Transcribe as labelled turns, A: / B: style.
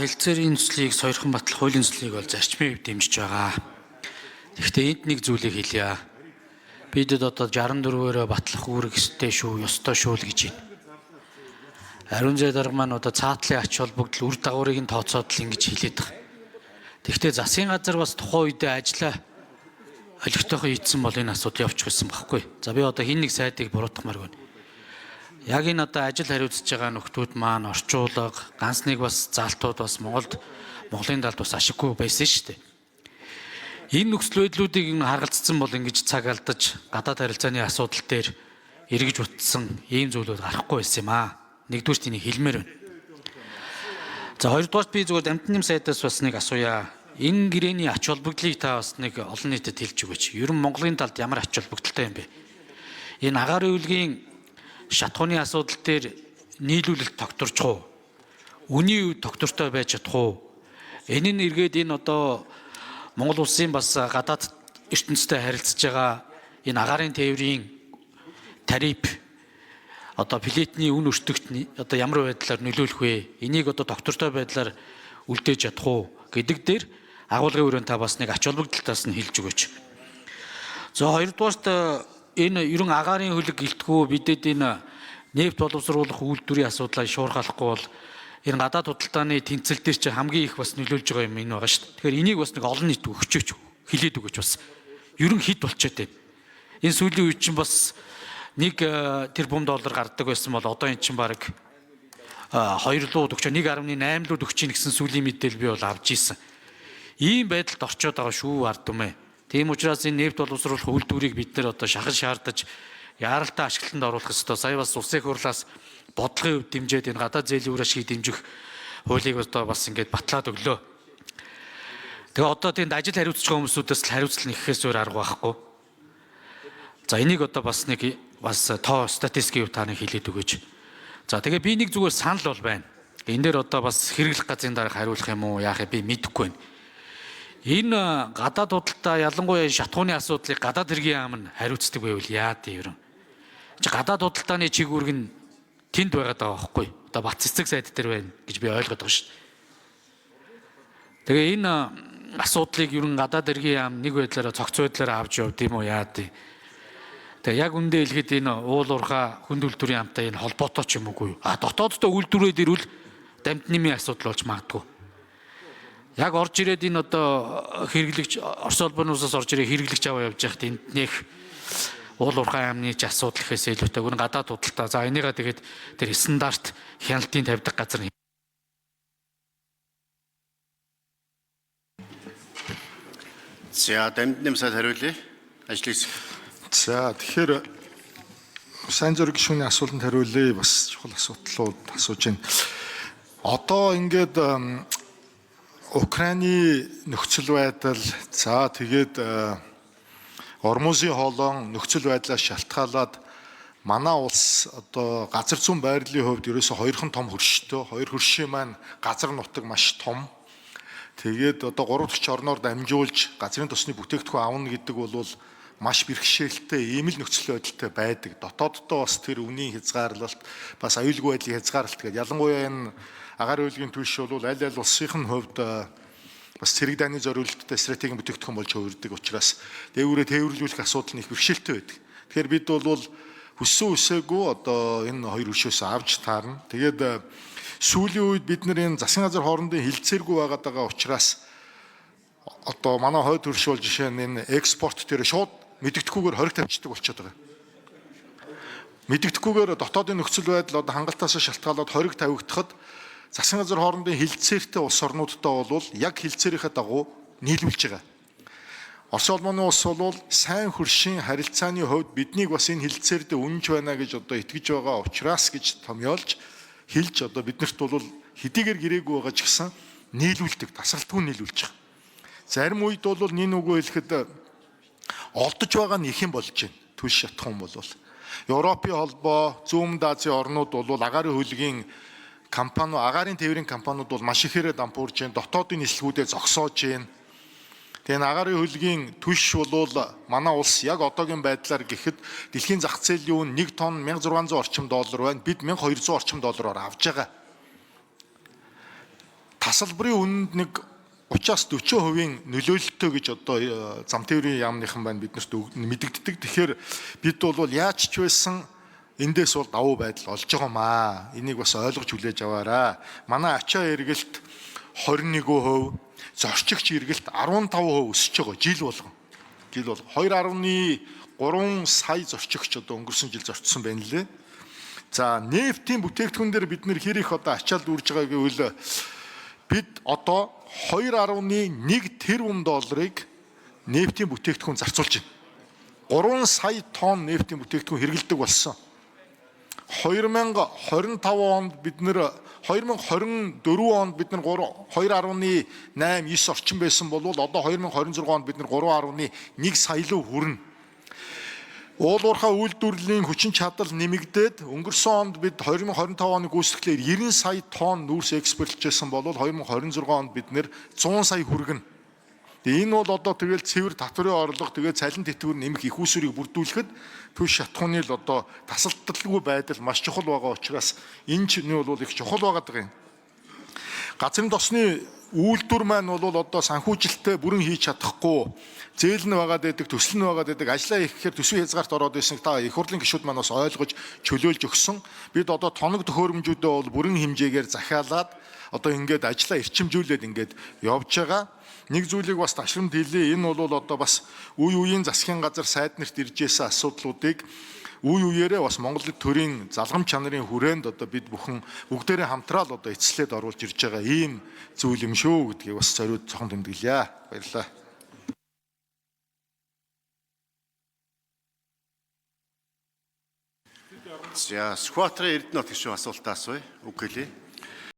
A: Хэлцээрийн нөхцөлийг сойрхон батлах хуулийн нөхцөлийг бол зарчмын хувьд дэмжиж байгаа. Гэхдээ энд нэг зүйлийг хэлье. Бидэд одоо 64-өөрөө батлах үүрэг ёстой шүү, ёстой шүү л гэж байна. Ариун зай дарга маань одоо цаатлын ач холбогдол үр дагаврыг нь тооцоод л ингэж хэлээд байгаа. Тэгэхдээ засгийн газар бас тухайн үедээ ажлаа олигтойхон хийцэн бол энэ асуудал явчих байсан байхгүй. За би одоо хин нэг сайдыг буруутгамаар байна. Яг энэ одоо ажил хариуцж байгаа нөхдүүд маань орчуулга, ганц нэг бас заалтууд бас Монголд Монголын талд бас ашиггүй байсан шүү дээ. Энэ нөхцөл байдлуудыг нь харгалзсан бол ингэж цаг алдаж гадаад харилцааны асуудал дээр эргэж утсан ийм зүйлүүд гарахгүй байсан юм аа. Нэгдүгüрт энийг хэлмээр байна. За хоёрдугаарт би зүгээр амтны сайдаас бас нэг асууя. Энэ гэрээний ач холбогдлыг та бас нэг олон нийтэд хэлж өгөөч. Ер нь Монголын талд ямар ач холбогдолтой юм бэ? Энэ агаарын үлгийн шатхууны асуудал дээр нийлүүлэлт тогтворч уу? Үний үед тогтвортой байж чадах уу? Энэ нь эргээд энэ одоо Монгол улсын бас гадаад ертөнцтэй харилцаж байгаа энэ агаарын тээврийн тариф одоо плетний үн өртөгт одоо ямар байдлаар нөлөөлөх вэ? Энийг одоо тогтвортой байдлаар үлдээж чадах уу гэдэг дээр агуулгын өрөөнд та бас нэг ач холбогдолтоос нь хэлж өгөөч. За хоёрдугаарт энэ ерөн агаарын хөлөг гэлтгүү бидэд энэ нефть боловсруулах үйлдвэрийн асуудлаа шуурхалахгүй бол энэ гадаад худалдааны тэнцэл дээр чи хамгийн их бас нөлөөлж байгаа юм энэ байгаа шүү дээ. Тэгэхээр энийг бас нэг олон нийт өгчөөч хэлээд өгөөч бас. Ерөн хэд болчиход байна. Энэ сүүлийн үед чинь бас нэг тэрбум доллар гардаг байсан бол одоо эн чинь баг 2 руу төгчөө 1.8 руу төгч гэсэн сүүлийн мэдээлэл би бол авч ийсэн. Ийм байдалд орчоод байгаа шүү ард түмээ. Тийм учраас энэ нефть боловсруулах үйлдвэрийг бид нэр одоо шахаж шаардаж яаралтай ашиглалтанд оруулах ёстой. Сая бас улсын хурлаас бодлогын хувьд дэмжиж энэ гадаад зээлийн үр ашигыг дэмжих хуулийг одоо бас ингээд батлаад өглөө. Тэгээ одоо тэнд ажил хариуцж байгаа хүмүүсүүдээс л хариуцлага нэхэхээс өөр арга байхгүй. За энийг одоо бас нэг бас тоо статистикийн хувьд та нэг хэлээд өгөөч. За тэгээ би нэг зүгээр санал бол байна. Энэ дээр одоо бас хэрэглэх газрын дарга хариулах юм уу яах юм би мэдэхгүй байна. Энэ гадаад худалдаа ялангуяа шатхууны асуудлыг гадаад хэргийн яам нь хариуцдаг байвал яа тийм юм. Чи гадаад худалдааны чиг үүрэг нь тэнд байгаад байгаа байхгүй. Одоо Бат цэцэг сайд дээр байна гэж би ойлгоод байгаа шүү дээ. Тэгээ энэ асуудлыг ер нь гадаад хэргийн яам нэг байдлаараа цогц байдлаараа авч явд юм уу яа тийм. Тэгээ яг үндэ хэлэхэд энэ уул уурхай хүнд үйлдвэрийн яамтай энэ холбоотой ч юм уугүй. А дотооддоо үйлдвэрээд ирвэл дамт нэмийн асуудал болж магадгүй. Яг орж ирээд энэ одоо хэрэглэгч Орос улбаны улсаас орж ирээ хэрэглэгч аваа явж байхад энд нэх уул уурхай яамны ч асуудал гэхээс илүүтэй гүн гадаад худалдаа. За энийгээ тэгээд тэр стандарт хяналтын тавьдаг газар.
B: За дамжны сайд хариулъя. Ажлын хэсэг.
C: За тэгэхээр сайн зураг гишүүний асуултанд хариулъя. Бас чухал асуудлууд асууж байна. Одоо ингээд Украины нөхцөл байдал, за тэгээд Ормузын хоолоон нөхцөл байдлаас шалтгаалаад манай улс одоо газар зүүн байрлалын хувьд ерөөсө хоёрхан том хөрштэй. Хоёр хөршийн маань газар нутаг маш том. Тэгээд одоо 3 дахь орноор дамжуулж газрын тосны бүтээгдэхүүн авна гэдэг бол маш бэрхшээлтэй ийм л нөхцөл байдалтай байдаг. Дотооддоо бас тэр үнийн хязгаарлалт, бас аюулгүй байдлын хязгаарлалт гэдэг. Ялангуяа энэ агаар үйлгийн түлш бол аль аль улсын хувьд бас цэрэг дайны зориулттай стратегийн бүтээгдэхүүн болж хувирдаг учраас дээгүүрээ тээвэрлүүлэх асуудал нь их бэрхшээлтэй байдаг. Тэгэхээр бид бол хүссэн үсээгүй одоо энэ хоёр өршөөс авч таарна. Тэгээд сүүлийн үед бид нар энэ засгийн газар хоорондын хилцээргүй байгаад байгаа учраас одоо манай хойд хөрш бол жишээ нь энэ экспорт дээр шууд мэдэгдэхгүйгээр хориг тавьчихдаг болчиход байгаа. Мэдэгдэхгүйгээр дотоодын нөхцөл байдал одоо хангалтаас шалтгаалаад хориг тавигдахад засгийн газар хоорондын хилцээртэй улс орнуудтай бол яг хилцээрийнхээ дагуу нийлүүлж байгаа. Орос улбаны улс бол сайн хөршийн харилцааны хувьд биднийг бас энэ хилцээр дээр үнэнч байна гэж одоо итгэж байгаа учраас гэж томьёолж хэлж одоо биднэрт бол хэдийгээр гэрээгүй байгаа ч гэсэн нийлүүлдэг, тасралтгүй нийлүүлж байгаа. Зарим үед бол нин үгүй хэлэхэд олдож байгаа нь их юм болж байна. Түлш шатхуун бол Европын холбоо, Зүүн Азийн орнууд бол агаарын хөлгийн компани, агаарын тээврийн компаниуд бол маш ихээрээ дампуурж байна. Дотоодын нислэгүүдээ зогсоож байна. Тэгээ энэ агаарын хөлгийн түлш бол манай улс яг одоогийн байдлаар гэхэд дэлхийн зах зээлийн үн 1 тонн 1600 орчим доллар байна. Бид 1200 орчим доллараар авж байгаа. Тасалбарын үнэнд нэг 30-аас 40% нөлөөлөлттэй гэж одоо зам тээврийн яамныхан байна биднэрт мэдэгддэг. Тэгэхээр бид бол яаж ч байсан эндээс бол давуу байдал олж байгаа маа. Энийг бас ойлгож хүлээж аваарай. Манай ачаа эргэлт 21%, зорчигч эргэлт 15% өсөж байгаа жил болгон. Жил болгон 2.3 сая зорчигч одоо өнгөрсөн жил зорчсон байна лээ. За, нефтийн бүтээгдэхүүн дээр бид нэр хэр их одоо ачаал дүүрж байгаа гэвэл бид одоо 2.1 тэрбум долларыг нефтийн бүтээгдэхүүн зарцуулж байна. 3 сая тонн нефтийн бүтээгдэхүүн хэрэглэдэг болсон. 2025 онд бид нэр 2024 онд бид нар 2.8 9 орчим байсан бол одоо 2026 онд бид нар 3.1 сая руу хүрнэ. Уул уурхай үйлдвэрлэлийн хүчин чадал нэмэгдээд өнгөрсөн онд бид 2025 оны гүйцэтгэлээр 90 сая тонн нүүрс экспортлж байсан бол 2026 онд бид нэр 100 сая хүргэнэ. Тэгээ энэ бол одоо тэгэл цэвэр татварын орлого, тэгээ цалин тэтгэвэр нэмэх их усүрийг бүрдүүлэхэд түш шатхууны л одоо тасалдалгүй байдал маш чухал байгаа учраас энэ ч нь бол их чухал байгаад байгаа юм. Газрын тосны үйлдвэр маань бол одоо санхүүжилтээ бүрэн хийж чадахгүй зээл нь байгаад байдаг, төсөл нь байгаад байдаг, ажлаа хийхээр төсвийн хязгаарт ороод ирснийг та их хурлын гишүүд маань бас ойлгож чөлөөлж өгсөн. Бид одоо тоног төхөөрөмжүүдээ бол бүрэн хэмжээгээр захиалаад одоо ингээд ажлаа эрчимжүүлээд ингээд явж байгаа. Нэг зүйлийг бас ташрамт хэлье. Энэ бол одоо бас үе үеийн засгийн газар сайд нарт ирж исэн асуудлуудыг үе үеэрээ бас Монгол төрийн залгам чанарын хүрээнд одоо бид бүхэн бүгдээрээ хамтраад одоо эцэслээд оруулж ирж байгаа ийм зүйл юм шүү гэдгийг бас зориуд цохон тэмдэглэе. Баярлалаа.
B: За, Сүхбаатарын Эрдэнэт гишүүн асуултаа асууя. Үг хэлье.